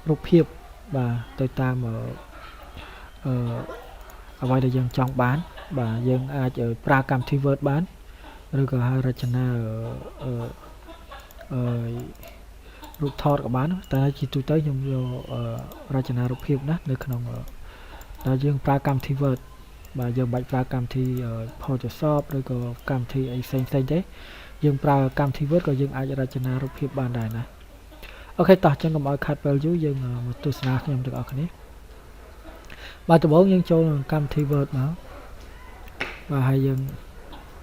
រូបភាពបាទទៅតាមអឺអឺអ្វីដែលយើងចង់បានបាទយើងអាចប្រើកម្មវិធី Word បានឬក៏ហៅរចនាអឺអឺរូបថតក៏បានតែជាទូទៅខ្ញុំយករចនារូបភាពណានៅក្នុងដែលយើងប្រើកម្មវិធី Word បាទយើងមិនបាច់ប្រើកម្មវិធី Photoshop ឬក៏កម្មវិធីអីផ្សេងផ្សេងទេយើងប្រើកម្មវិធី Word ក៏យើងអាចរចនារូបភាពបានដែរណាOK តោះចឹងកុំឲ្យខាត់ពេលយូរយើងមកទស្សនាខ្ញុំទាំងអស់គ្នាបាទដំបូងយើងចូលក្នុងកម្មវិធី Word មកបាទហើយយើង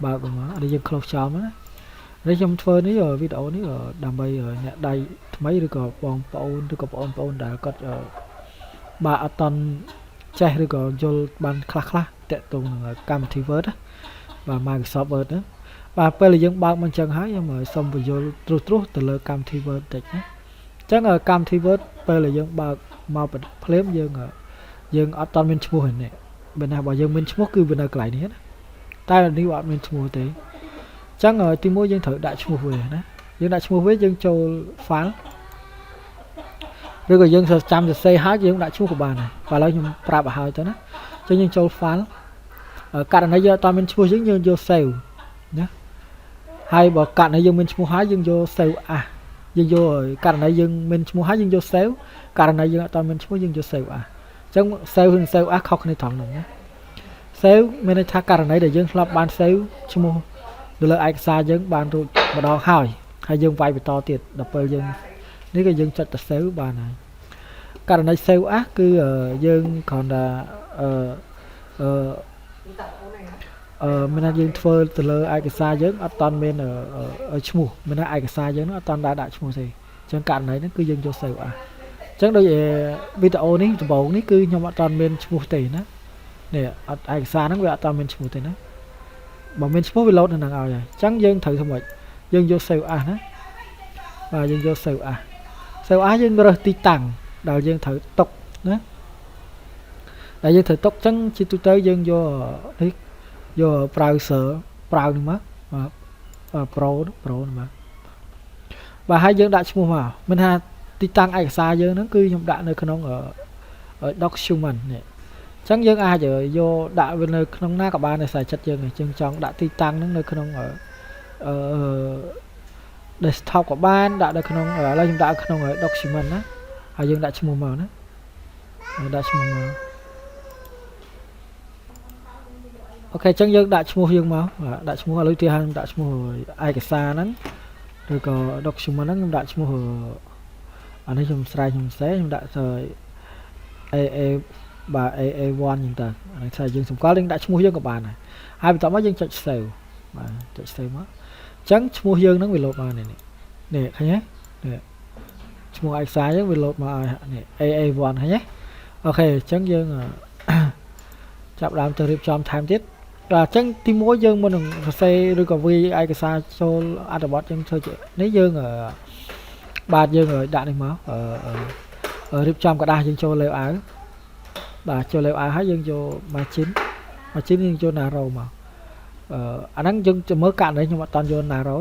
បើកមកនេះយើង close ចោលមកណានេះខ្ញុំធ្វើនេះវីដេអូនេះដើម្បីអ្នកដៃថ្មីឬក៏បងប្អូនឬក៏បងប្អូនដែលគាត់បាទអត់តន់ចេះឬក៏យល់បានខ្លះខ្លះតាក់ទងនឹងកម្មវិធី Word ណាបាទ Microsoft Word ណាបាទពេលដែលយើងបើកមកអញ្ចឹងហើយខ្ញុំសូមបញ្យល់ត្រួសត្រាសទៅលើកម្មវិធី Word តិចណាអញ្ចឹងកម្មវិធី Word ពេលដែលយើងបើកមកភ្លាមយើងយើងអត់តន់មានឈ្មោះទេនេះបើណាបើយើងមានឈ្មោះគឺវានៅកន្លែងនេះណាតែនេះវាអត់មានឈ្មោះទេអញ្ចឹងទីមួយយើងត្រូវដាក់ឈ្មោះវាណាយើងដាក់ឈ្មោះវាយើងចូល file ឬក៏យើងចាំសរសេរហើយយើងដាក់ឈ្មោះក៏បានដែរបាទឥឡូវខ្ញុំប្រាប់ឲ្យហើយទៅណាអញ្ចឹងយើងចូល file ករណីយើងអត់មានឈ្មោះយើងយើងយក save ណាហើយបើករណីយើងមានឈ្មោះហើយយើងយក save as យើងយកករណីយើងមានឈ្មោះហើយយើងយក save ករណីយើងអត់មានឈ្មោះយើងយក save as អញ្ចឹង save និង save as ខុសគ្នាត្រង់ហ្នឹងណា save មានន័យថាករណីដែលយើងធ្លាប់បាន save ឈ្មោះនៅលើឯកសារយើងបានរួចម្ដងហើយហើយយើងវាយបន្តទៀតដល់ពេលយើងនេះក៏យើងចុចទៅ save បានហើយករណី save as គឺយើងគ្រាន់តែអឺអឺអឺមានថាយើងធ្វើទៅលើឯកសារយើងអត់តន់មានឈ្មោះមានថាឯកសារយើងនោះអត់តន់ដាក់ឈ្មោះទេអញ្ចឹងករណីហ្នឹងគឺយើងយក save as អញ្ចឹងដូចវីដេអូនេះដំបូងនេះគឺខ្ញុំអត់តន់មានឈ្មោះទេណានេះអត់ឯកសារហ្នឹងវាអត់តន់មានឈ្មោះទេណាបើមានឈ្មោះវាលោតនៅហ្នឹងឲ្យហើយអញ្ចឹងយើងត្រូវធ្វើម៉េចយើងយក save as ណាបាទយើងយក save as save as យើងរើសទីតាំងដែលយើងត្រូវទុកណាដែលយើងត្រូវទុកអញ្ចឹងជាទូទៅយើងយកនេះយក browser ប្រើនេះមកបាទ Pro Pro នេះមកបាទហើយយើងដាក់ឈ្មោះមកមិនថាទីតាំងឯកសារយើងហ្នឹងគឺខ្ញុំដាក់នៅក្នុង document នេះអញ្ចឹងយើងអាចយកដាក់វានៅក្នុងណាក៏បានដែរស្រេចចិត្តយើងយើងចង់ដាក់ទីតាំងហ្នឹងនៅក្នុងអឺ desktop ក៏បានដាក់នៅក្នុងឥឡូវខ្ញុំដាក់ក្នុង document ណាហើយយើងដាក់ឈ្មោះមកណាដាក់ឈ្មោះមក OK អញ្ចឹងយើងដាក់ឈ្មោះយើងមកដាក់ឈ្មោះឥឡូវទីហើយខ្ញុំដាក់ឈ្មោះឯកសារហ្នឹងឬក៏ document ហ្នឹងខ្ញុំដាក់ឈ្មោះអានេះខ្ញុំស្រែកខ្ញុំសេខ្ញុំដាក់ទៅ AA បាទ AA1 អញ្ចឹងទៅអានេះថាយើងសម្គាល់យើងដាក់ឈ្មោះយើងក៏បានដែរហើយបន្ទាប់មកយើងចុច save បាទចុច save មកអញ្ចឹងឈ្មោះយើងហ្នឹងវាលោតមកនេះនេះឃើញទេនេះឈ្មោះឯកសារយើងវាលោតមកឲ្យនេះ AA1 ឃើញទេOK អញ្ចឹងយើងចាប់ដើមទៅរៀបចំថែមទៀតបាទអញ្ចឹងទីមួយយើងមុននឹងសរសេរឬក៏វាយឯកសារចូលអត្ថបទយើងធ្វើជានេះយើងបាទយើងដាក់នេះមករៀបចំក្រដាសយើងចូល layout បាទចូល layout ហើយយើងយក margin margin យើងយក narrow មកអឺអាហ្នឹងយើងមើលករណីខ្ញុំអត់តន់យក narrow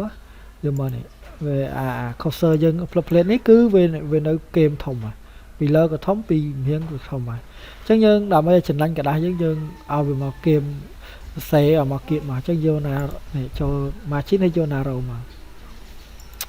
យើងមើលនេះវាអា cursor យើងផ្លឹបផ្លេតនេះគឺវាវានៅគែមធំហើយពីលើក៏ធំពីមៀងក៏ធំហើយអញ្ចឹងយើងដើម្បីឲ្យចំណេញក្រដាសយើងយើងឲ្យវាមកគែមសរសេរឲ្យមកគៀកមកអញ្ចឹងយកណានេះចូល margin ហើយយក narrow មក